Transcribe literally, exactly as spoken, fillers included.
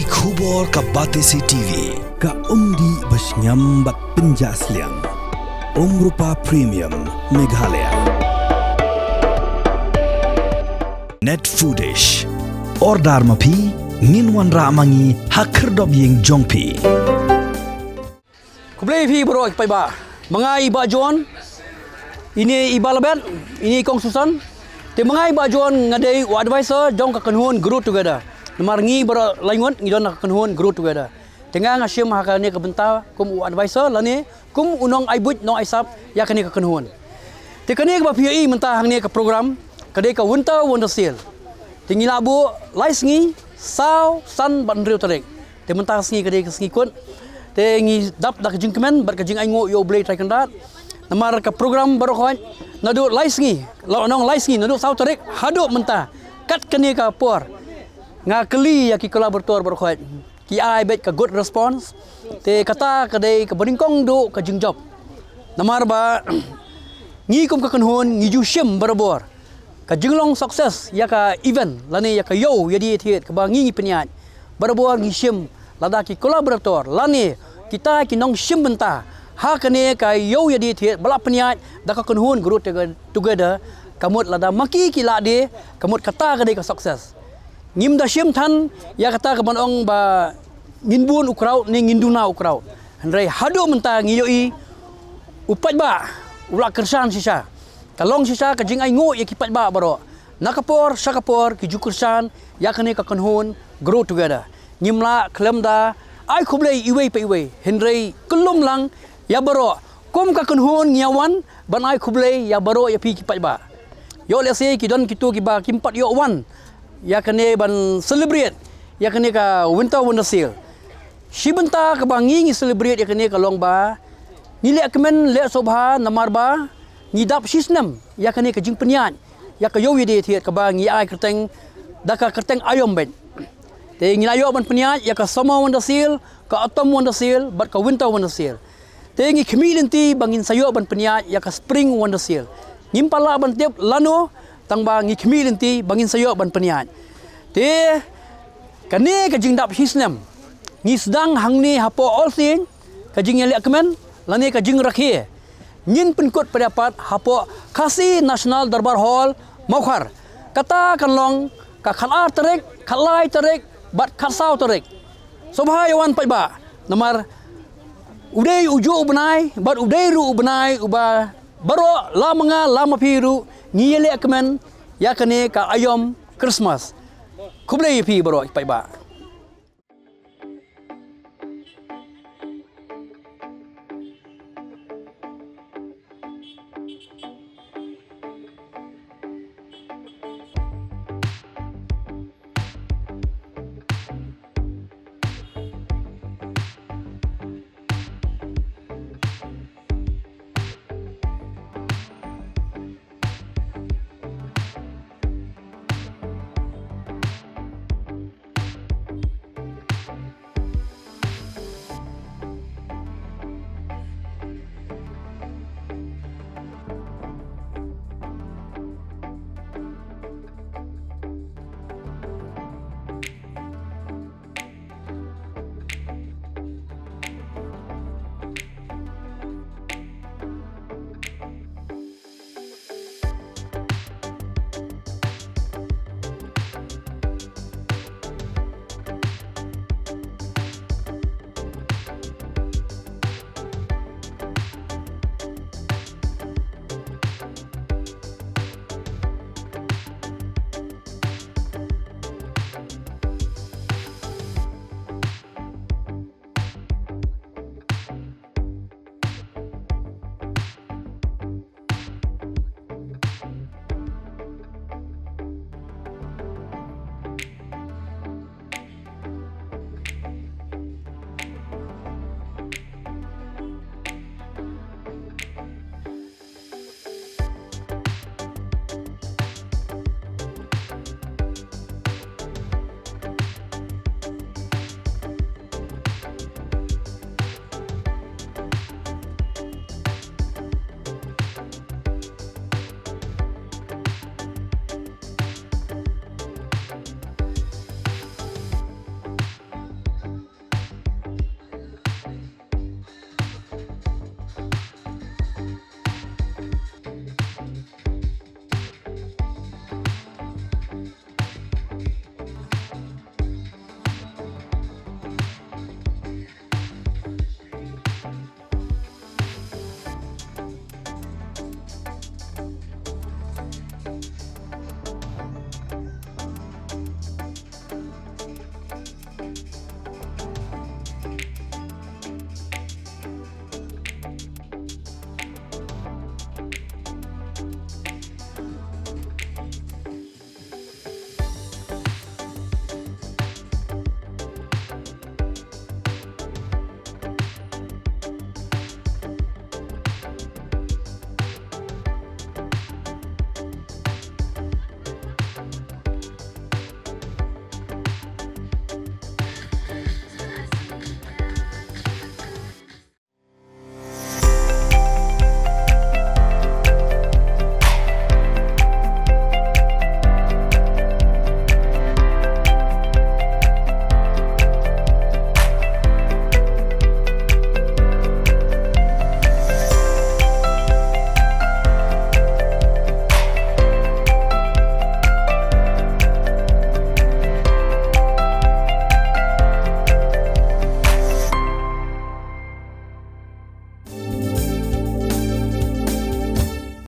Khubor ka Batesi T V, ka umdih ba shngiam bad pynjah sliang. Umrupa Premium, Meghalaya. Net Foodish. Order ma phi, ngin wanrah ma ngi ha khyrdop ïing jong phi. Khublei phi baroh ki paidbah. Ma nga i Bah John, ine i Bah Labet, ine i Kong Susan. Te ma nga i Bah John nga dei u advisor jong ka kynhun Grow Together. Namar ngi baroh lai ngut ngi don ha ka kynhun Grow Together. Te nga nga shim ha kane ka bynta kum u advisor lane kum u nong ai buit nong ai sap ïa kane ka kynhun. Te kane kaba phi ïohi mynta hangne ka program ka dei ka Winter Wonder Sale. Te ngi la buh lai sngi, saw, san bad hynriew tarik. Te mynta ka sngi ka dei ka sngi kut. Te ngi dap da ka jingkmen bad ka jingainguh ïa U Blei Trai Kynrad. Namar ka program baroh khoit naduh lai sngi, la nong lai sngi naduh saw tarik haduh mynta. Kat kane ka por nga kylli ïa ki collaborator baroh khoit, ki ai beit ka good response. Te kata ka dei kaba nyngkong duh ka jingjop. Namar ba ngi kum ka kynhun ngi ju shim barabor ka jinglong success ïa ka event lane ïa ka ïew ïadie thied kaba ngi ngi pynïaid. Barabor ngi shim lada ki collaborator lane kita ki nongshim bynta ha kane ka ïew ïadie thied ba la pynïaid da ka kynhun Grow Toge-, Together, ka mut lada ma ki ki la die, ka mut kata ka dei ka success. Ngim da shim than ïa kata kaban ong ba ngin bun u crowd ne ngin duna u crowd. Hynrei haduh mynta ngi ïohi u paidbah u la kyrshan shisha. Ka long shisha ka jingainguh ïa ki paidbah baroh. Na ka por sha ka por ki ju kyrshan ïa kane ka kynhun Grow Together. Ngim lah khlem da ai khublei iwei pa iwei, hynrei kyllum lang ïa baroh. Kum ka kynhun ngi ïa wan ban ai khublei ïa baroh ïa phi ki paidbah. Ïoh lehse ki don kito kiba kim pat ïoh wan ïa kane ban celebrate ïa kane ka Winter Wonder Sale. Shi bynta kaba ngi ngi celebrate ïa kane ka long ba ngi leh kmen leh sngewbha namar ba ngi dap shi snem ïa kane ka jingpynïaid ïa ka ïew ïadie thied kaba ngi ai kyrteng da ka kyrteng Aïom beit. Te ngi la ïoh ban pynïaid ïa ka Summer Wonder Sale, ka Autumn Wonder Sale bad ka Winter Wonder Sale. Te ngi khmih lynti ba ngin sa ïoh ban pynïaid ïa ka Spring Wonder Sale. Ngim pat lah ban tip lano tang ba ngi khmih lynti ba ngin sa ïoh ban pynïaid. Te kane ka jingdap shi snem ngi sdang hangne hapoh Olsieñ, ka jingïaleh kmen lane ka jingrakhe ngin pynkut pat hapoh Khasi National Darbar Hall, Mawkhar. Kata kan long ka khatar tarik, khatlai tarik bad khatsaw tarik. Sngewbha ïa wan paidbah namar u dei u juh u bnai bad u dei ruh u bnai uba baroh la ma nga la ma phi ruh ngi ïaleh kmen ïa kane ka Aïom Christmas. Khublei ïa phi baroh paidbah.